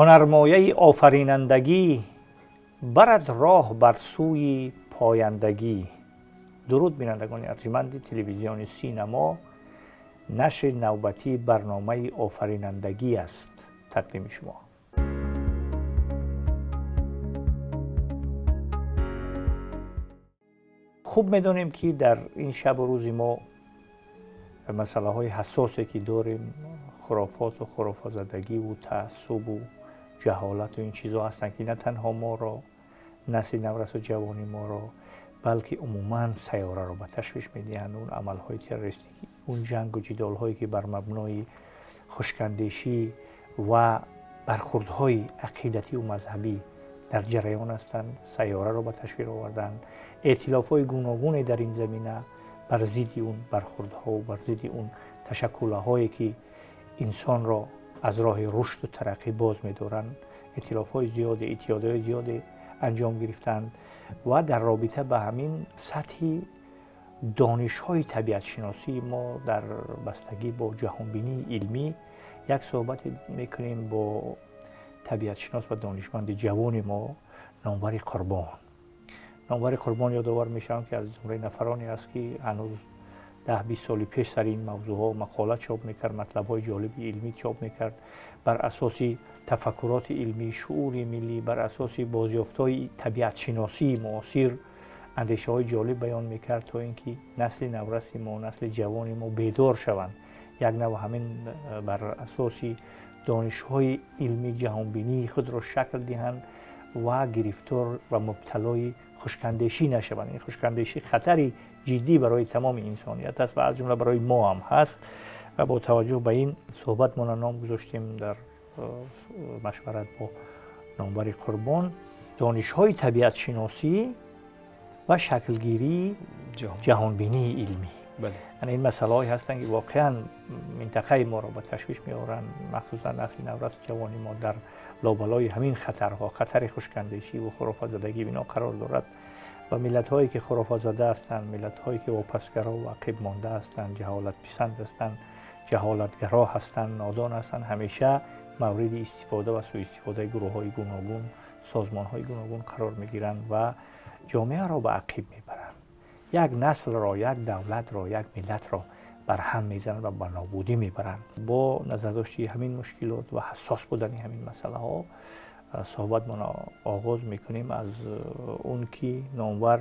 Ҳунармояи офаринандагӣ барад роҳ бар сӯи пояндагӣ. Дуруд, бинандагони арҷманди телевизиони Синамо. Нашри навбатии барномаи офаринандагӣ аст тақдими шумо. Хуб медонем, ки дар ин шабу рӯзи мо масъалаҳои ҳассосе ки дорем, хурофоту хурофотзадагиву таассубу ҷаҳолату ин чизҳо ҳастанд, ки на танҳо моро, насли наврасу ҷавони моро, балки умуман сайёраро ба ташвиш медиҳанд. Он амалҳои террористӣ, он ҷангу ҷидолҳое, ки бар мабнои хушкандешӣ ва бархурдҳои ақидативу мазҳабӣ дар ҷараён ҳастанд, сайёраро ба ташвиш оварданд. Эътилофҳои гуногуне дар ин замина бар зидди он бархурдҳову бар зидди он ташаккулҳое, ки инсонро аз роҳи рушду тараққӣ боз медоранд, эътилофҳои зиёде, иттиҳодҳои зиёде анҷом гирифтанд ва дар робита ба ҳамин сатҳи донишҳои табиатшиносии мо дар бастагӣ бо ҷаҳонбинии илмӣ як суҳбате мекунем бо табиатшинос ва донишманди ҷавони мо Номвари Қурбон. Номвари Қурбон, ёдовар мешавам, ки аз зумраи нафароне аст, ки ҳанӯз 10-20 соли пеш сари ин мавзӯъҳо мақола чоп мекард, матлабҳои ҷолиби илмӣ чоп мекард, бар асоси тафаккуроти илмӣ, шуури миллӣ, бар асоси бозёфтҳои табиатшиносии муосир андешаҳои ҷолиб баён мекард, то ин ки насли навраси мо, насли ҷавони мо бедор шаванд, як нав ҳамин бар асоси донишҳои илмӣ ҷаҳонбинии худро шакл диҳанд ва гирифтор ва мубталои хушкандешӣ нашаванд. Ин хушкандешӣ хатари ҷиддӣ барои тамоми инсоният аст ва аз ҷумла барои мо ҳам ҳаст. Ва бо таваҷҷӯҳ ба ин суҳбатмонро ном гузоштем дар машварат бо Номвари Қурбон «Донишҳои табиатшиносӣ ва шаклгирии ҷаҳонбинии илмӣ». Ин масъалаҳое ҳастанд, ки воқеан минтақаи моро ба ташвиш меоранд, махсусан насли наврасу ҷавони мо дар лобалои ҳамин хатарҳо, хатари хушкандешӣ ва хурофотзадагӣ бино қарор дорад. Ва миллатҳое, ки хурофотзада ҳастанд, миллатҳое, ки вопасгаро ва ақибмонда ҳастанд, ҷаҳолатписанд ҳастанд, ҷаҳолатгаро ҳастанд, нодон ҳастанд, ҳамеша мавриди истифода ва сӯистифодаи гурӯҳҳои гуногун, созмонҳои гуногун қарор мегиранд ва ҷомеаро ба ақиб мебаранд, як наслро, як давлатро, як миллатро барҳам мезананд ва ба нобудӣ мебаранд. Бо назардошти ҳамин мушкилот ва ҳассос будани ҳамин масъалаҳо суҳбатмонро оғоз мекунем аз он ки номвар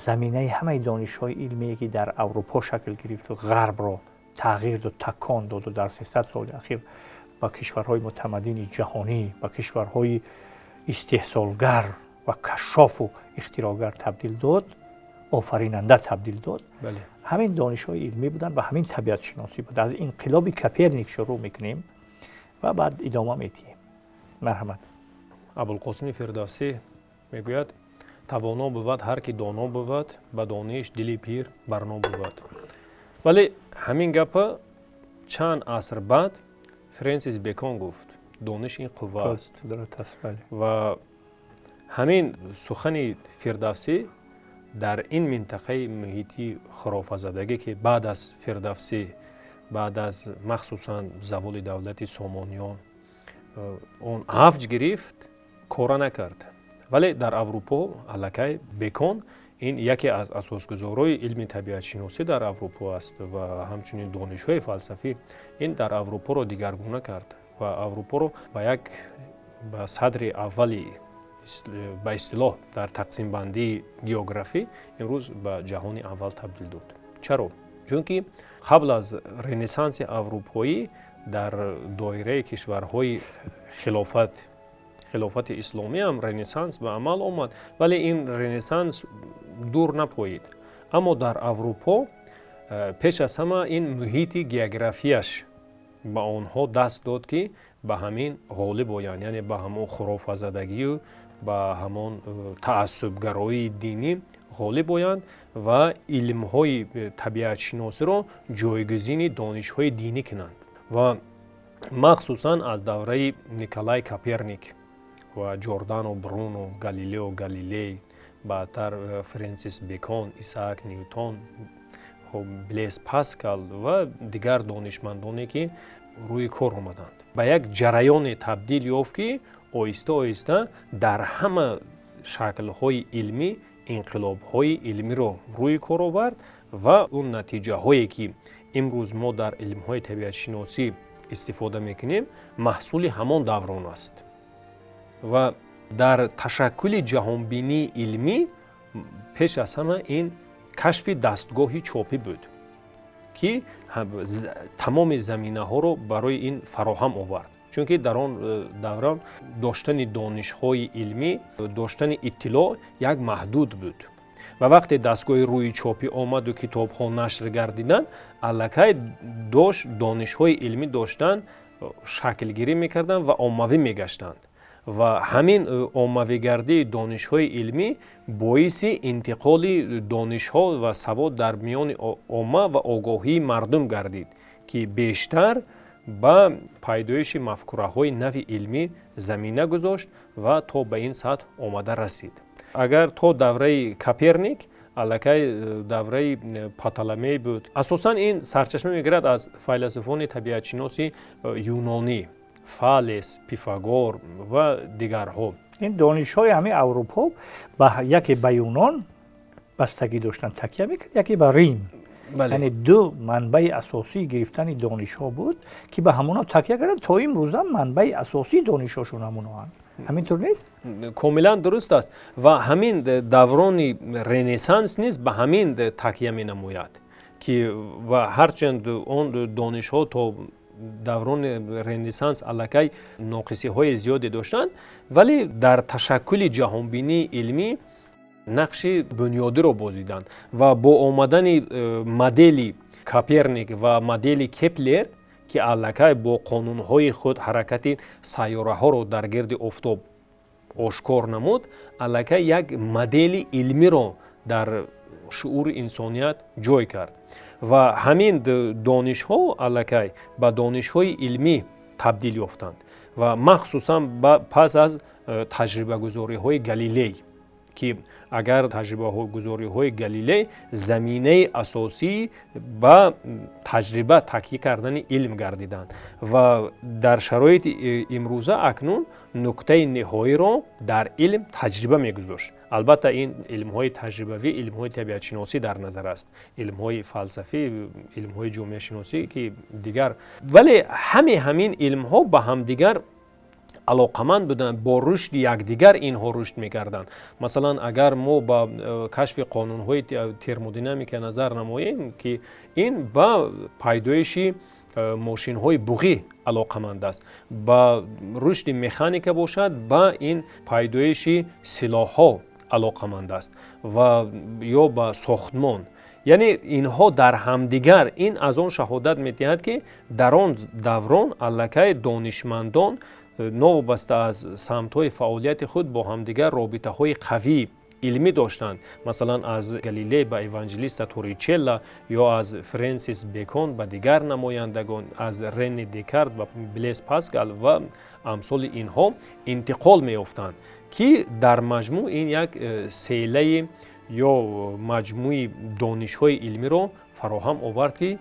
заминаи ҳамаи донишҳои илмие, ки дар Аврупо шакл гирифту ғарбро тағйир доду такон доду, дар 300 соли ахир ба кишварҳои мутамаддини ҷаҳонӣ, ба кишварҳои истеҳсолгар ва кашшофу ихтироъгар табдил дод, офаринанда табдил дод, ҳамин донишҳои илмӣ буданд ва ҳамин табиатшиносӣ буд. Аз инқилоби Коперник шурӯъ мекунем ва баъд идома медиҳем. Марҳамат. Абулқосими Фирдавсӣ мегӯяд: «Тавоно бувад, ҳар ки доно бувад, ба дониш дили пир барно бувад». Вале ҳамин гапа чанд аср баъд Френсис Бекон гуфт: «Дониш ин қувва аст». Ва ҳамин сухани Фирдавсӣ дар ин минтақаи муҳити хурофазадагӣ, ки баъд аз Фирдавсӣ, баъд аз махсусан заволи давлати Сомониён он авҷ гирифт, кора накард. Вале дар Аврупо аллакай Бекон, ин яке аз асосгузорои илми табиатшиносӣ дар Аврупо аст ва ҳамчунин донишҳои фалсафӣ, ин дар Аврупоро дигаргуна кард ва Аврупоро ба як ба садри аввали, ба истилоҳ, дар тақсимбандии географӣ имрӯз ба ҷаҳони аввал табдил дод. Чаро? Чунки қабл аз Ренессанси аврупоӣ дар доираи кишварҳои хилофати исломӣ ҳам Ренессанс ба амал омад, вале ин Ренессанс дур напоид. Аммо дар Аврупо пеш аз ҳама ин муҳити географияш ба онҳо даст дод, ки ба ҳамин ғолиб оянд, яъне ба ҳамон хурофазадагию ба ҳамон таассубгароии динӣ ғолиб оянд ва илмҳои табиатшиносиро ҷойгузини донишҳои динӣ кунанд. Ва махсусан аз давраи Николай Коперник ва Ҷордано Бруно, Галилео Галилей, баъдтар Френсис Бекон, Исаак Ньютон, хуб, Блез Паскал ва дигар донишмандоне, ки рӯи кор омаданд. Ба як ҷараёне табдил ёфт, ки оҳиста оҳиста дар ҳама шаклҳои илмӣ инқилобҳои илмиро рӯи кор овард ва он натиҷаҳое, ки имрӯз мо дар илмҳои табиатшиносӣ истифода мекунем, маҳсули ҳамон даврон аст. Ва дар ташаккули ҷаҳонбинии илмӣ пеш аз ҳама ин кашфи дастгоҳи чопӣ буд, ки тамоми заминаҳоро барои ин фароҳам овард, чунки дар он даврон доштани донишҳои илмӣ, доштани иттилоъ як маҳдуд буд. Ва вақте дастгоҳи рӯи чопӣ омаду китобҳо нашр гардиданд, аллакай дошт донишҳои илмӣ доштан шаклгирӣ мекарданд ва оммавӣ мегаштанд. Ва ҳамин оммавигардии донишҳои илмӣ боиси интиқоли донишҳо ва савод дар миёни омма ва огоҳии мардум гардид, ки бештар ба пайдоиши мафкураҳои нави илмӣ замина гузошт ва то ба ин сатҳ омада расид. Агар то давраи Коперник, аллакай давраи Птоломей буд. Асосан ин сарчашма мегирад аз файласуфони табиатшиноси юнонӣ, Фалес, Пифагор ва дигарҳо. Ин донишҳои ҳамин Аврупо яке ба Юнон бастагӣ доштанд, такя мекард, яке ба Рим. Яъне ду манбаи асосии гирифтани донишҳо буд, ки ба ҳамонҳо такя карданд. То имрӯзам манбаи асосии донишҳошон ҳамонҳоанд. Ҳамин тур нест? Комилан дуруст аст. Ва ҳамин даврони Ренессанс низ ба ҳамин такя менамояд, ки ва ҳарчанд он донишҳо то даврони Ренессанс аллакай ноқисиҳои зиёде доштанд, вале дар ташаккули ҷаҳонбинии илмӣ нақши бунёдиро бозиданд. Ва бо омадани модели Коперник ва модели Кеплер, ки аллакай бо қонунҳои худ ҳаракати сайёраҳоро дар гирди офтоб ошкор намуд, аллакай як модели илмиро дар шуури инсоният ҷой кард. Ва ҳамин донишҳо аллакай ба донишҳои илмӣ табдил ёфтанд. Ва махсусан пас аз таҷрибагузориҳои Галилей, ки агар таҷрибагузориҳои Галилей заминаи асосӣ ба таҷриба такя кардани илм гардиданд. Ва дар шароити имрӯза акнун нуқтаи ниҳоиро дар илм таҷриба мегузошт. Албатта, ин илмҳои таҷрибавӣ, илмҳои табиатшиносӣ дар назар аст, илмҳои фалсафӣ, илмҳои ҷомеашиносӣ ки дигар, вале ҳаме ҳамин илмҳо ба ҳамдигар алоқаманд буданд, бо рушди якдигар инҳо рушд мекарданд. Масалан, агар мо ба кашфи қонунҳои термодинамика назар намоем, ки ин ба пайдоиши мошинҳои буғӣ алоқаманд аст, ба рушди механика бошад, ба ин пайдоиши силоҳҳо алоқаманд аст ва ё ба сохтмон. Яъне инҳо дар ҳамдигар, ин аз он шаҳодат медиҳад, ки дар он даврон аллакай донишмандон новобаста аз самтҳои фаъолияти худ бо ҳамдигар робитаҳои қавии илмӣ доштанд. Масалан, аз Галилей ба Еванҷелиста Торричелла ё аз Френсис Бекон ба дигар намояндагон, аз Рене Декарт ба Блез Паскал ва амсоли инҳо интиқол меёфтанд, ки дар маҷмӯъ ин як селаи ё маҷмӯи донишҳои илмиро фароҳам овард, ки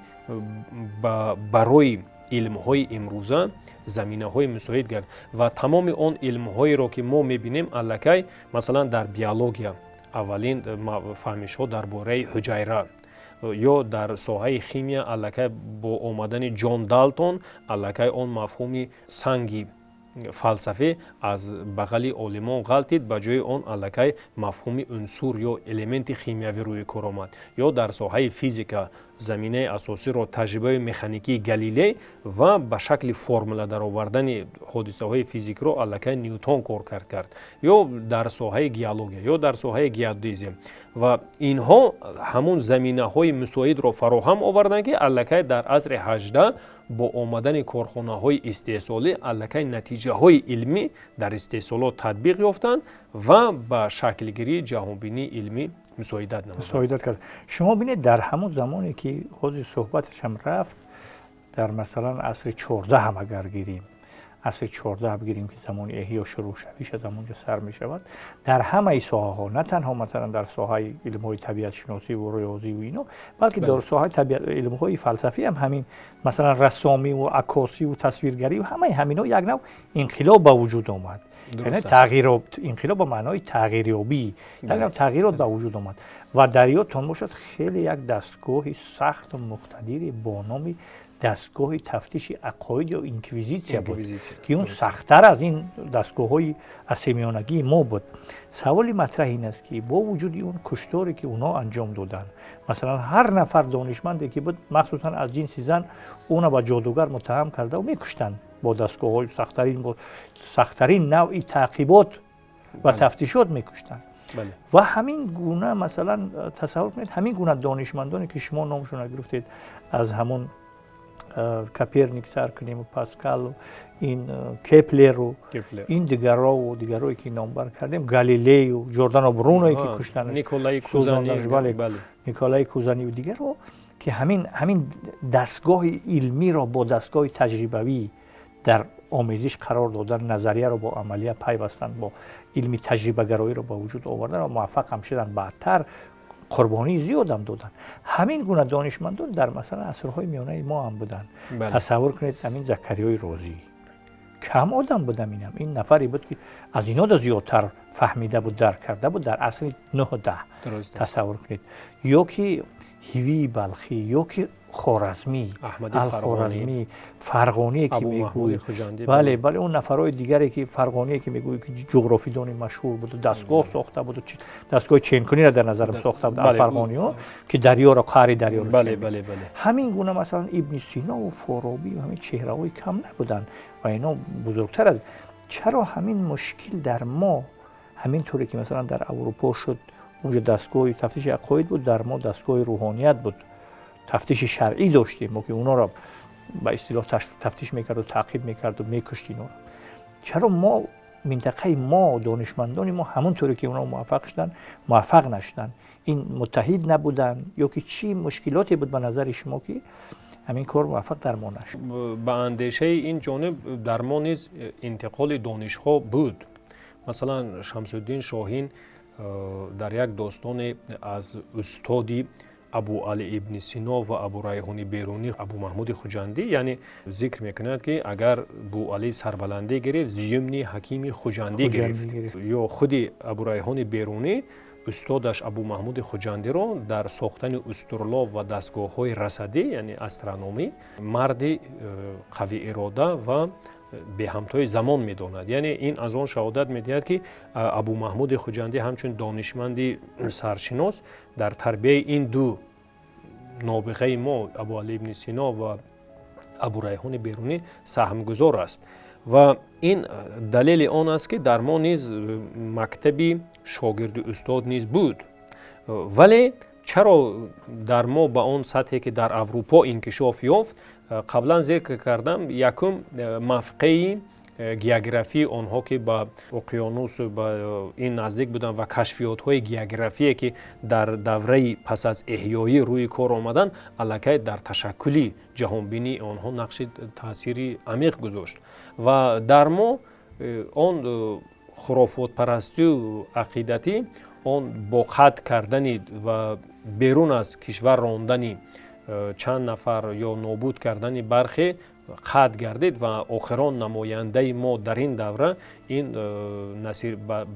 барои илмҳои имрӯза заминаҳои мусоид гард. Ва тамоми он илмҳоеро, ки мо мебинем, аллакай, масалан, дар биология аввалин фаҳмишҳо дар бораи ҳуҷайра, ё дар соҳаи химия аллакай бо омадани Ҷон Далтон аллакай он мафҳуми санги фалсафӣ аз бағали олимон ғалтид, ба ҷои он аллакай мафҳуми унсур ё элементи химиявӣ рӯи кор омад. Ё дар соҳаи физика заминаи асосиро таҷрибаи механикии Галилей ва ба шакли формула даровардани ҳодисаҳои физикиро аллакай Ньютон кор кард. Ё дар соҳаи геология, ё дар соҳаи геодезия. Ва инҳо ҳамун заминаҳои мусоидро фароҳам оварданд, ки аллакай дар асри 18 бо омадани корхонаҳои истеҳсолӣ аллакай натиҷаҳои илмӣ дар истеҳсолот татбиқ ёфтанд ва ба шаклгирии ҷаҳонбинии илмӣ мусоидат намуданд. Мусоидат кард. Шумо бинед, дар ҳамон замоне, ки ҳозир суҳбаташам рафт, дар масалан асри 14 ҳам агар гирем, Асри 14 бигирем, ки замони эҳё шурӯъ шавиш аз ҳамонҷо сар мешавад, дар ҳамаи соҳаҳо, на танҳо масалан дар соҳаи илмҳои табиатшиносӣ ва риёзӣ ва ино, балки дар соҳаи илмҳои фалсафӣ ҳам ҳамин, масалан рассомӣ ва аккосӣ ва тасвиргарӣ ва ҳамаи ҳаминҳо як нав инқилоб ба вуҷуд омад. Яъне инқилоб ба маънои тағйирёбӣ, як нав тағйирот ба вуҷуд омад. Ва дар ёдтон бошад, хеле як дастгоҳи сахту муқтадире бо номи дастгоҳи тафтиши ақоид ё инквизитсия буд, ки он сахттар аз ин дастгоҳҳои асримиёнагии мо буд. Саволи матраҳ ин аст, ки бо вуҷуди он кушторе, ки онҳо анҷом доданд, масалан ҳар нафар донишманде ки буд, махсусан аз ҷинси зан, ӯна ба ҷодугар муттаҳам карда мекуштанд бо дастгоҳҳои сахттарин, бо сахттарин навъи таъқибот ва тафтишот мекуштанд. Ва ҳамин гуна, масалан, тасаввур кунед, ҳамин гуна донишмандоне, ки шумо номшонро гирифтед, аз ҳамон Коперник сар кунем, Паскалу ин Кеплеру ин дигарову дигарое, ки номбар кардем, Галилею, Ҷордано Бруное, ки куштанаш, Николаи Кузанию дигарро, ки ҳамин дастгоҳи илмиро бо дастгоҳи таҷрибавӣ дар омезиш қарор додан, назарияро бо амалия пайвастанд, бо илми таҷрибагароиро ба вуҷуд овардан ва муваффақ ҳам шуданд, баъдтар қурбонии зиёдам доданд. Ҳамин гуна донишмандон дар масалан асрҳои миёнаи мо ҳам буданд. Тасаввур кунед, ҳамин Закариёи Розӣ кам одам будам, инам ин нафаре буд, ки аз инода зиёдтар фаҳмида буд, дарк карда буд дар асри 9-10. Тасаввур кунед, ё ки Ҳивии Балхӣ, ё ки Хоразмӣ, Алхоразмӣ, Фарғоние, ки мегӯй, бале, бале, он нафарҳои дигаре, ки Фарғоние, ки мегӯй, ки ҷуғрофидони машҳур буду дастгоҳ сохта буду, дастгоҳи ченкуниро дар назарам сохта буд Фарғониҳо, ки дарёро, қаъри дарёро. Ҳамин гуна масалан Ибни Синову Форобӣ, ҳамин чеҳраҳои кам набуданд ва ино бузургтар аз. Чаро ҳамин мушкил дар мо ҳамин туре, ки масалан дар Аврупо шуд, онҷо дастгоҳи тафтиши ақоид буд, дар мо дастгоҳи рӯҳоният буд, тафтиши шаръӣ доштем мо, ки онҳоро ба истилоҳ тафтиш мекарду, таъқиб мекарду, мекушт инҳоро? Чаро мо, минтақаи мо, донишмандони мо ҳамон туре, ки онҳо муваффақ шуданд, муваффақ нашуданд? Ин муттаҳид набуданд ё ки чӣ мушкилоте буд ба назари шумо, ки ҳамин кор муваффақ дар мо нашуд? Ба андешаи ин ҷониб, дар мо низ интиқоли донишҳо буд. Масалан, Шамсуддин Шоҳин дар як достоне аз устоди Абуали Ибни Сино ва Абурайҳони Берунӣ, Абумаҳмуди Хуҷандӣ, яъне зикр мекунад, ки агар Буалӣ сарбаландӣ гирифт, зимни ҳакими Хуҷандӣ гирифт. Ё худи Абурайҳони Берунӣ устодаш Абумаҳмуди Хуҷандиро дар сохтани устурлоб ва дастгоҳҳои расадӣ, яъне астрономӣ, марди қавиирода ва беҳамтои замон медонад. Яъне ин аз он шаҳодат медиҳад, ки Абумаҳмуди Хуҷандӣ ҳамчун донишманди саршинос дар тарбияи ин ду нобиғаи мо, Абуали Ибни Сино ва Абурайҳони Берунӣ, саҳмгузор аст. Ва ин далели он аст, ки дар мо низ мактаби шогирди устод низ буд. Вале чаро дар мо ба он сатҳе, ки дар Аврупо инкишоф ёфт? Қаблан зикр кардам, якум, мавқеи географии онҳо, ки ба уқёнусу ба ин наздик буданд, ва кашфиётҳои географие, ки дар давраи пас аз эҳёӣ рӯи кор омаданд, аллакай дар ташаккули ҷаҳонбинии онҳо нақши таъсири амиқ гузошт. Ва дар мо он хурофотпарастию ақидатӣ, он бо қатъ кардани ва берун аз кишвар рондани чанд нафар ё нобуд кардани бархе қатъ гардид. Ва охирон намояндаи мо дар ин давра ин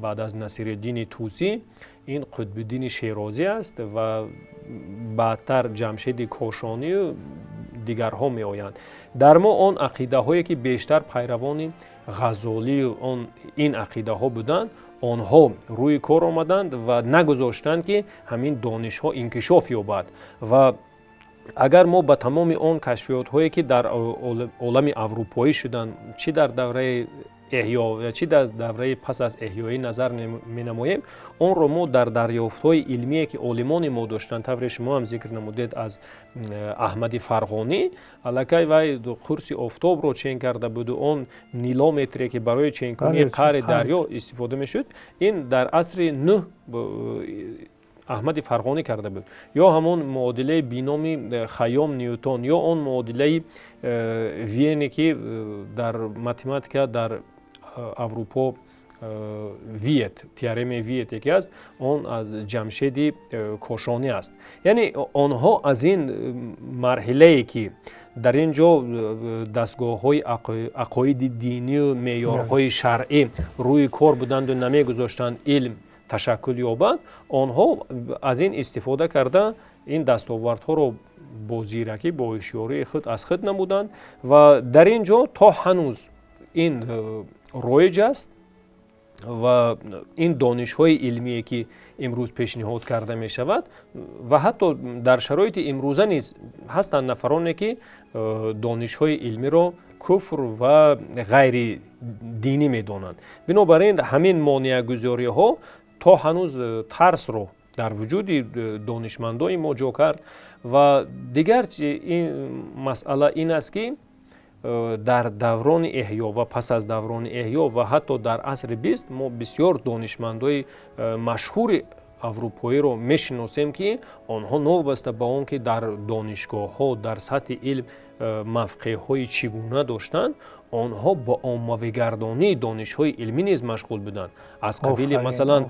баъд аз Насириддини Тӯсӣ ин Қутбиддини Шерозӣ аст ва баъдтар Ҷамшеди Кошонию дигарҳо меоянд. Дар мо он ақидаҳое, ки бештар пайравони Ғазолию он ин ақидаҳо буданд, онҳо рӯи кор омаданд ва нагузоштанд, ки ҳамин донишҳо инкишоф ёбад. Ва агар мо ба тамоми он кашфиётҳое, ки дар олами аврупоӣ шуданд, чӣ дар давраи эҳё ва чӣ дар давраи пас аз эҳёӣ, назар менамоем, онро мо дар дарёфтҳои илмие, ки олимони мо доштанд, тавре шумо ҳам зикр намудед, аз Аҳмади Фарғонӣ, аллакай вай қурси офтобро чен карда буду он нилометре, ки барои ченкунии қаъри дарё истифода мешуд, ин дар асри нӯҳ. Аҳмади Фарғонӣ карда буд, ё ҳамон муодилаи биноми Хайём Ньютон, ё он муодилаи Виене, ки дар математика дар Аврупо Виет, теоремаи Виете ки аст, он аз Ҷамшеди Кошонӣ аст. Яъне онҳо аз ин марҳилае, ки дар ин ҷо дастгоҳҳои ақоиди динию меъёрҳои шаръӣ рӯи кор буданду намегузоштанд илм ташаккул ёбад, онҳо аз ин истифода карда, ин дастовардҳоро бо зиракӣ, бо ҳушёрии худ аз худ намуданд ва дар ин ҷо то ҳанӯз ин роиҷ аст. Ва ин донишҳои илмие, ки имрӯз пешниҳод карда мешавад, ва ҳатто дар шароити имрӯза низ ҳастанд нафароне, ки донишҳои илмиро куфр ва ғайридинӣ медонанд. Бинобар ин ҳамин монеагузориҳо то ҳанӯз тарсро дар вуҷуди донишмандои мо ҷо кард. Ва дигар ин масъала ин аст, ки дар даврони эҳё ва пас аз даврони эҳё ва ҳатто дар асри 20 мо бисёр донишмандои машҳури аврупоиро мешиносем, ки онҳо новобаста ба он ки дар донишгоҳҳо дар сатҳи илм мавқеъҳои чӣ гуна доштанд, онҳо бо оммавигардонии донишҳои илмӣ низ машғул буданд, аз қабили масалан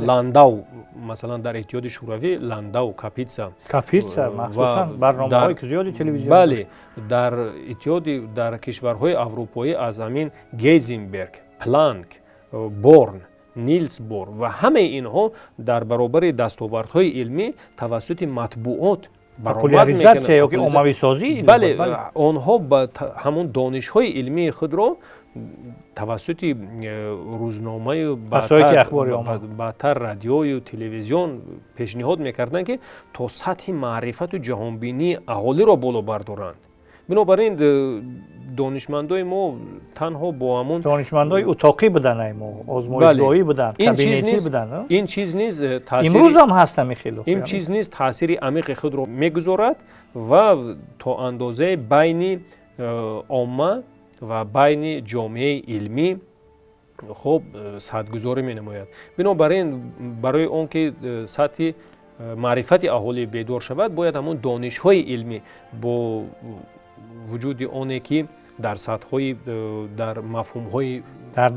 Ландау, масалан дар Иттиҳоди Шӯравӣ Ландау, Капитса. Капитса махсусан барномаҳои зиёди телевизионӣ. Бале, дар иттиҳоди дар кишварҳои аврупоӣ аз ҳамин Гейзенберг, Планк, Борн, Нилс Бор ва ҳамаи инҳо дар баробари дастовардҳои илмӣ тавассути матбуот популяризатсия ёки оммависозӣ. Бале, онҳо ба ҳамон донишҳои илмии худро тавассути рӯзномаю баъдтар радиою телевизион пешниҳод мекарданд, ки то сатҳи маърифату ҷаҳонбинии аҳолиро боло бардоранд. Бинобар ин донишмандои мо танҳо бо ҳамон Донишмандои утоқӣ буданд, ай мо озмоишгоҳӣ буданд, кабинетӣ буданд. Ин чиз низ Имрӯз ҳам ҳаст ҳамин хело. Ин чиз низ таъсири амиқи худро мегузорад ва то андозаи байни омма ва байни ҷомеаи илмӣ хуб садгузорӣ менамояд. Бинобар ин барои он ки сатҳи маърифати аҳолӣ бедор шавад, бояд ҳамон донишҳои илмӣ бо вуҷуди оне ки дар сатҳҳои дар мафҳумҳои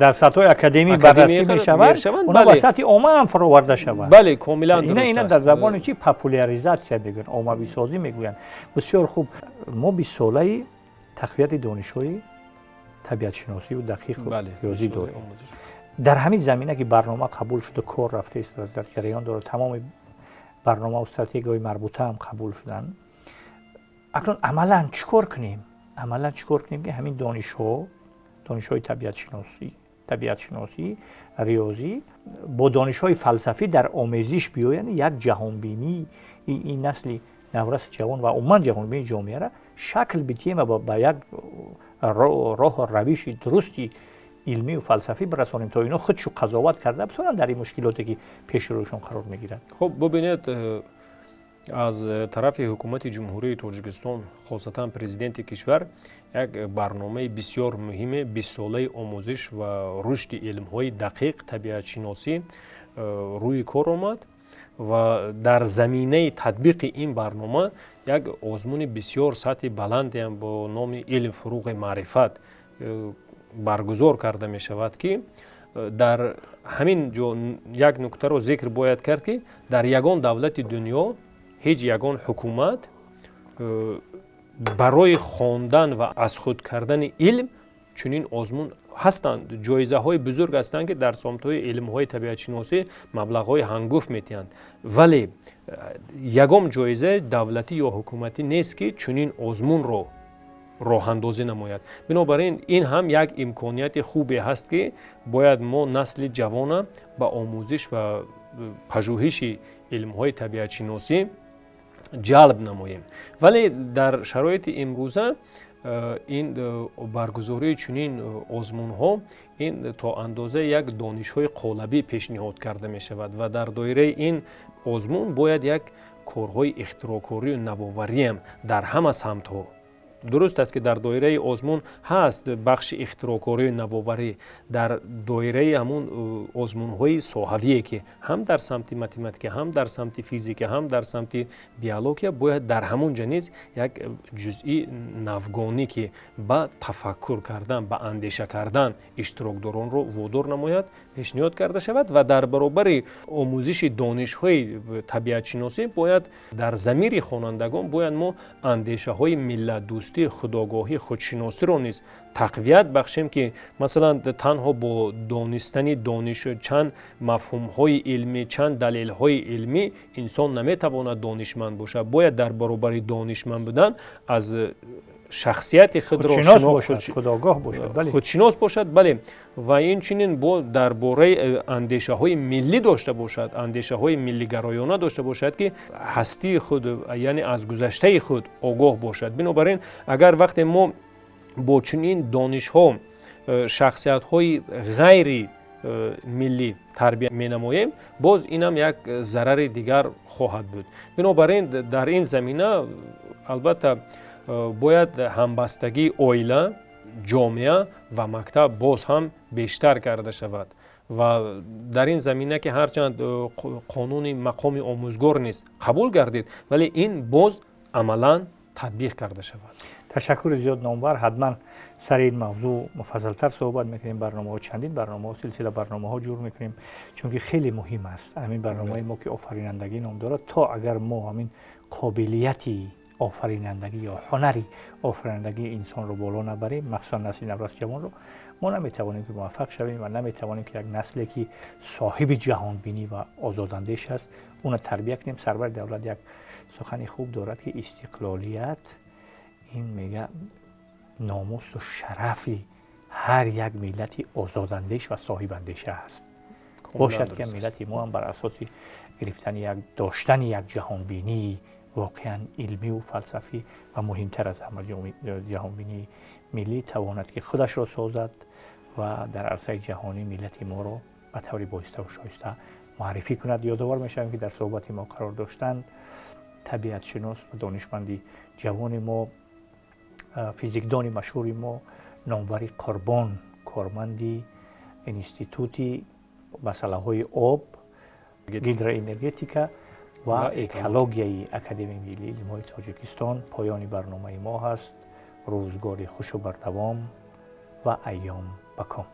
дар сатҳҳои академӣ баррасӣ мешавад, оно ба сатҳи омма ҳам фароварда шавад. Бале, комилан. Ина дар забони чи популяризатсия мегӯянд, оммависозӣ мегӯянд. Бисёр хуб, мо 20-солаи тақвияти донишҳои табиатшиносию дақиқу риёзӣ дорем. Дар ҳамин замина ки барнома қабул шуда, кор рафта истодааст, дар ҷараён дорад, тамоми барномаву стратегияҳои марбута ҳам қабул шуданд. Акнун амалан чӣ кор кунем, амалан чӣ кор кунем, ки ҳамин донишҳо, донишҳои табиатшиносӣ, риёзӣ бо донишҳои фалсафӣ дар омезиш биёянд, як ҷаҳонбинии ин насли навраси ҷавон ва умуман ҷаҳонбинии ҷомеара шакл бидиҳем ва ба як роҳу равиши дурусти илмию фалсафӣ бирасонем, то ино худшу қазоват карда битонанд дар ин мушкилоте, ки пеши рӯяшон қарор мегирад? Хуб, бубинед, аз тарафи ҳукумати Ҷумҳурии Тоҷикистон, хосатан президенти кишвар, як барномаи бисёр муҳиме, 20-солаи омӯзиш ва рушди илмҳои дақиқ, табиатшиносӣ рӯи кор омад ва дар заминаи татбиқи ин барнома як озмуни бисёр сатҳи баландеам бо номи «Илм фуруғи маърифат» баргузор карда мешавад, ки дар ҳамин ҷо як нуктаро зикр бояд кард, ки дар ягон давлати дунё ҳеҷ ягон ҳукумат барои хондан ва аз худ кардани илм чунин озмун ҳастанд, ҷоизаҳои бузург ҳастанд, ки дар самтҳои илмҳои табиатшиносӣ маблағҳои ҳангуфт метиҳанд, вале ягон ҷоизаи давлатӣ ё ҳукуматӣ нест, ки чунин озмунро роҳандозӣ намояд. Бинобар ин ин ҳам як имконияти хубе ҳаст, ки бояд мо насли ҷавона ба омӯзиш ва пажӯҳиши илмҳои табиатшиносӣ ҷалб намоем. Вале дар шароити имрӯза ин баргузории чунин озмунҳо ин то андозаи як донишҳои қолабӣ пешниҳод карда мешавад ва дар доираи ин озмун бояд як корҳои ихтироъкорию навовариам дар ҳама самтҳо. Дуруст аст, ки дар доираи озмун ҳаст бахши ихтироъкорию навоварӣ, дар доираи ҳамун озмунҳои соҳавие, ки ҳам дар самти математика, ҳам дар самти физика, ҳам дар самти биология, бояд дар ҳамун ҷа низ як ҷузъи навгонӣ, ки ба тафаккур кардан, ба андеша кардан иштирокдоронро водор намояд, пешниҳод карда шавад. Ва дар баробари омӯзиши донишҳои табиатшиносӣ бояд дар замири хонандагон бояд мо андешаҳои миллатдӯстӣ, худогоҳӣ, худшиносиро низ тақвият бахшем, ки масалан танҳо бо донистани дониш, чанд мафҳумҳои илмӣ, чанд далелҳои илмӣ инсон наметавонад донишманд бошад. Бояд дар баробари донишманд будан аз шахсияти худро худшинос бошад, бале, ва инчунин бо дар бораи андешаҳои миллӣ дошта бошад, андешаҳои миллигароёна дошта бошад, ки ҳастии худ, яъне аз гузаштаи худ огоҳ бошад. Бинобар ин, агар вақте мо бо чунин донишҳо шахсиятҳои ғайри миллӣ тарбия менамоем, боз инам як зарари дигар хоҳад буд. Бинобар ин, дар ин замина албатта бояд ҳамбастагии оила, ҷомеа ва мактаб боз ҳам бештар карда шавад. Ва дар ин замина, ки ҳарчанд қонуни мақоми омӯзгор низ қабул гардид, вале ин боз амалан татбиқ карда шавад. Ташаккури зиёд, номбар. Ҳатман сари ин мавзӯъ муфассалтар суҳбат мекунем, барномаҳо, чандин барномаҳо, силсила барномаҳо ҷур мекунем, чунки хеле муҳим аст ҳамин барномаи мо, ки офаринандагӣ ном дорад. То агар мо ҳамин қобилияти офаринандагӣ ё ҳунари офаринандагии инсонро боло набарем, махсусан насли наврас ҷавонро, мо наметавонем, ки муваффақ шавем ва наметавонем, ки як насле, ки соҳиби ҷаҳонбинӣ ва озодандеш аст, уна тарбия кунем. Сарвари давлат як сухани хуб дорад, ки истиқлолият ин, мега, номусу шарафи ҳар як миллати озодандеш ва соҳибандеша аст. Бошад, ки миллати мо ҳам бар асоси гирифтани як, доштани як ҷаҳонбинии воқеан илмиву фалсафӣ ва муҳимтар аз ҳама ҷаҳонбинии миллӣ тавонад, ки худашро созад ва дар арсаи ҷаҳонӣ миллати моро ба таври боиставу шоиста муаррифӣ кунад. Ёдовар мешавем, ки дар суҳбати мо қарор доштанд табиатшинос ва донишманди ҷавони мо, физикдони машҳури мо номвари Қурбон, корманди институти масъалаҳои об, гидроэнергетика ва экологияи Академияи миллии илмҳои Тоҷикистон. Поёни барномаи мо ҳаст. Рӯзгори хушу бардавом ва айём ба ком.